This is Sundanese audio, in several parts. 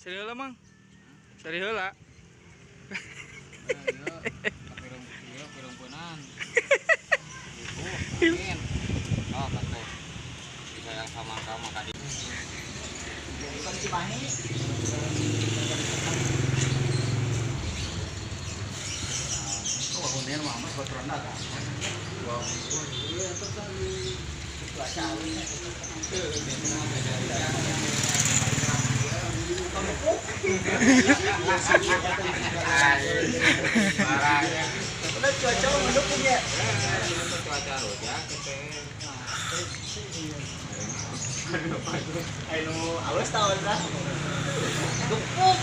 Seri heula, Mang. Seri heula. Oh, kata. Disayang sama kamu tadi. Bukan Cimahi. Oh, hunian mah mas baturan dagang. Iya, itu kan cuaca udah cuaca mendukung ya. Cuaca rojak Ayo alus tahun lah. Dukung.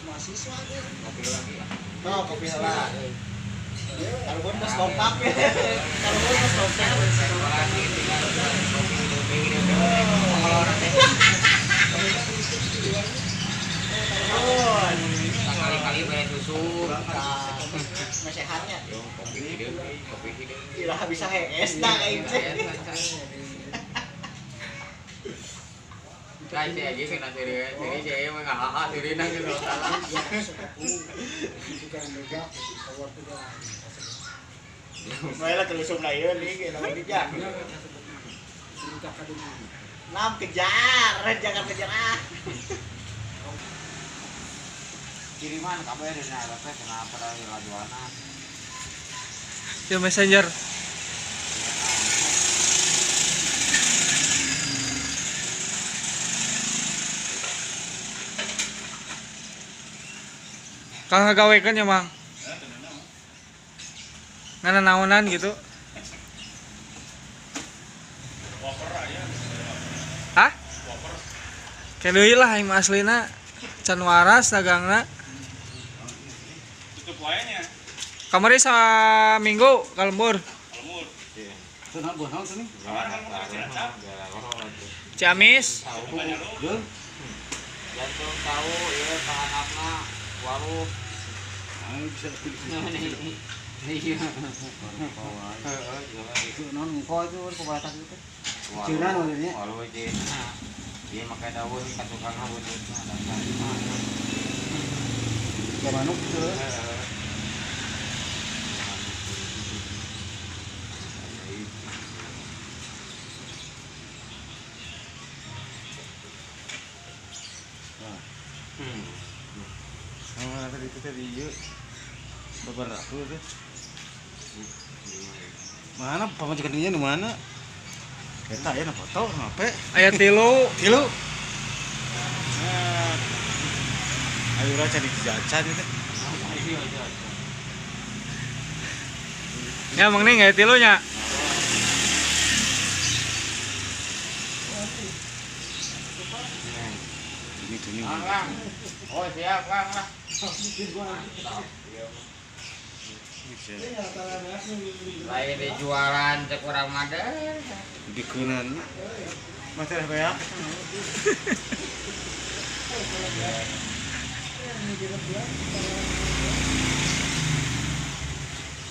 Mahasiswa deh. Kopi lagi lah. Oh, kopi lah. Kalau pun mas lompat ya. Kalau pun mas lompat. Kali-kali bayar susu. Sehatnya. Kopi hidup, kopi hidup. Tidak bisa hees dah kayak Nah, si Egi kena seri, seri si Egi mah ngahaha seri nang gitu salah. Mulai kelusum lah ya nih, kita kejar. Nam kejar, jangan kejar ah. Kiriman kabar dari Arab kenapa dari Rajuana? Ya Messenger. Kang ngagawekeun ya, Mang? Ngan naonan gitu. Hah? Kedeui lah aing mah aslina can waras dagangna. Tutup wae nya. Kamari saminggu ka lembur. Lembur. Ciamis. Jantung tahu ieu kahanapna waruh. Bisa Iya. Itu non engko itu kebatas itu. Cinan maksudnya. Waruh cina. Dia make daun ka tukang buntutna. Tiga manuk gitu. Oh, tadi itu tadi ieu beberapa tuh. Mana pamajikan dinya nu mana? Eta aya na foto HP. Aya tilu. Tilu. Nah. Ayo raca di jajan itu. Ya mang ning aya tilunya. Ini ini. Oh siap Kang lah. Lain di jualan cek urang mah deh. Dikeunan. Masalah banyak.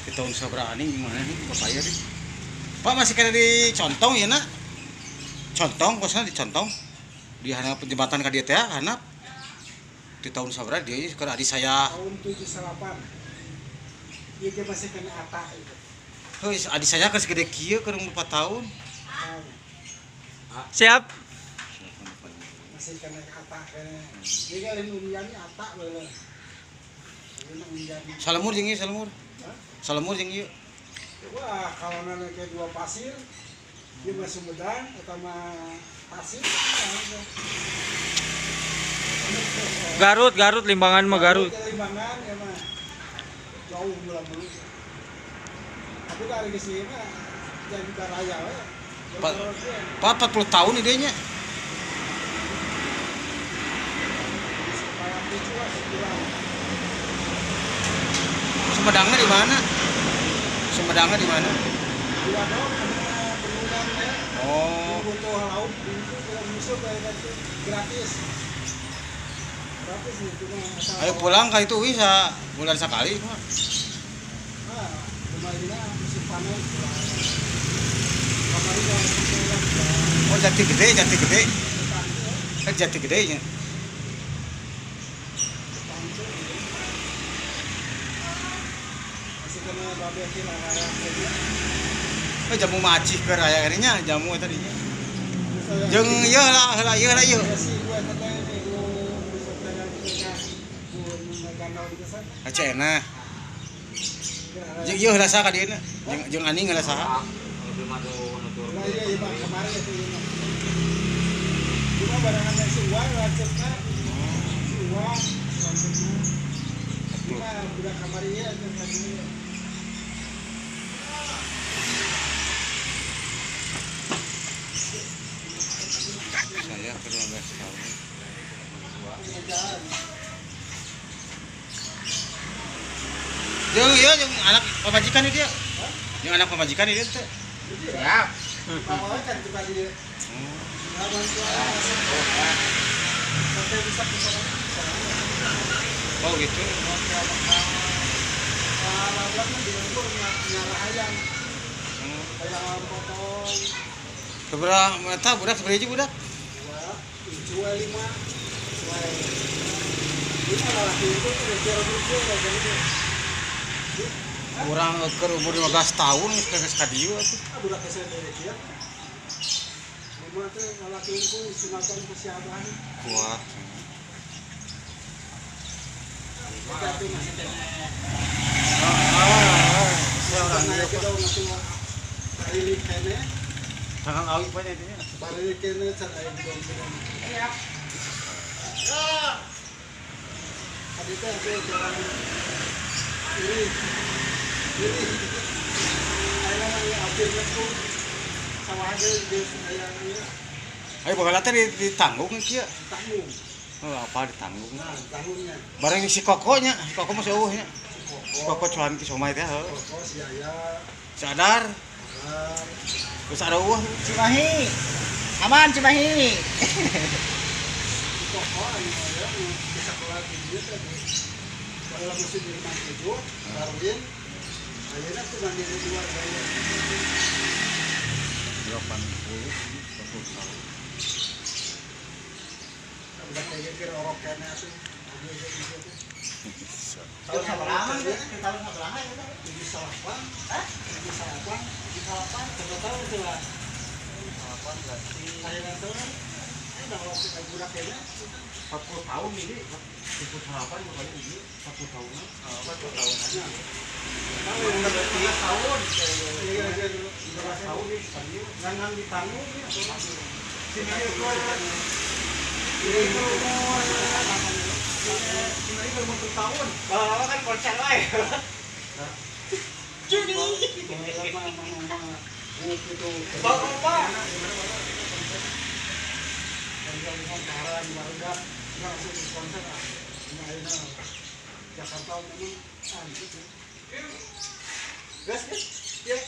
Di tahun saberani gimana nih Bapak ya nih? Pak masih kena di Contong ya nak? Contong, kosnya di Contong. Di hanap jembatan ka dieu teh hanap. Di tahun sabaraha dia keur adik saya. Tahun 78. Ieu teh masih kena ata itu. Heuh, adik saya keur segede kieu keur umur 4 tahun. Siap. Masih kena ata kene. Ieu kan undian ata baheula. Salemur jeung ieu salemur. Salemur jeung ieu. Wah, kalau nana ke dua pasir, dia mah Sumedang atau mah Tasik. Garut, Garut Limbangan mah Garut. Limbangan ya mah. Jauh bulan-bulan. Tapi dari di sini mah jadi raya we. Pak 40 tahun idenya. Sumedangnya di mana? Sumedangnya di mana? Di Wadon, bendungan ya. Oh. Butuh laut, itu gratis. Gratis itu mah. Ayo pulang ka itu bisa bulan sekali mah. Nah, lumayan musim panen pulang. Oh, jati gede, jati gede. Kan jati gedenya. Oh, jamu macih ke raya nya, jamu tadinya. Jeung ieu lah, heula ieu lah ieu. Aceh na. Jeung ieu heula saha ka dieuna? Jeung aning heula saha? Nah, iya iya kemarin itu ieu. Cuma barengan si Uang lanceukna. Si Uang lanceukna. Cuma budak kamari ieu teh tadi. Saya ke 15 tahun. Jeung ieu jeung anak pamajikan ieu dia. Jeung anak pamajikan ieu teh. Siap. Kan juga dia. Oh gitu. Seberapa mata budak seberapa hiji budak? 2 5 Kurang ke umur 15 tahun geus ka dieu atuh. Budak hese deui kieu. Lima teh lalaki ku sunatan ku si abah. Kuat. Tangan awi banyak ini. Balik kene can aya di bawah. Tadi teh jalan ini. Ini aya akhirnya ku sawah ge geus aya ieu. Ayo baheula teh ditanggung kieu. Ditanggung. Oh, apa ditanggung? Nah, ditanggungnya. Bareng si Kokonya, si Koko masih eueuh nya. Si Koko cuan ki somai teh heuh. Koko si Aya. Sadar. Terus ada eueuh. Cimahi. Aman Cimahi. Si Koko anu aya di sekolah di dieu teh. Baheula musim di 57, Darwin. Ayeuna tuh mandiri dua gaya. 80 40 tahun. Udah kayak kira orok kene atuh. Tahun sabaraha? Tahun sabaraha eta? 78. Hah? 78. 78. Berapa tahun itu lah? 78 berarti. Ayeuna teh udah orok budak kene. 40 tahun ini, 78 makanya ini 40 tahunan. 40 tahunan. Tahun tahun. Iya, tahun ini ngan ditanggung ya. Sini ini umur tahun. Bawa kan konser wae. Judi. Bawa Jakarta memang gitu. Gas, gas. Ya.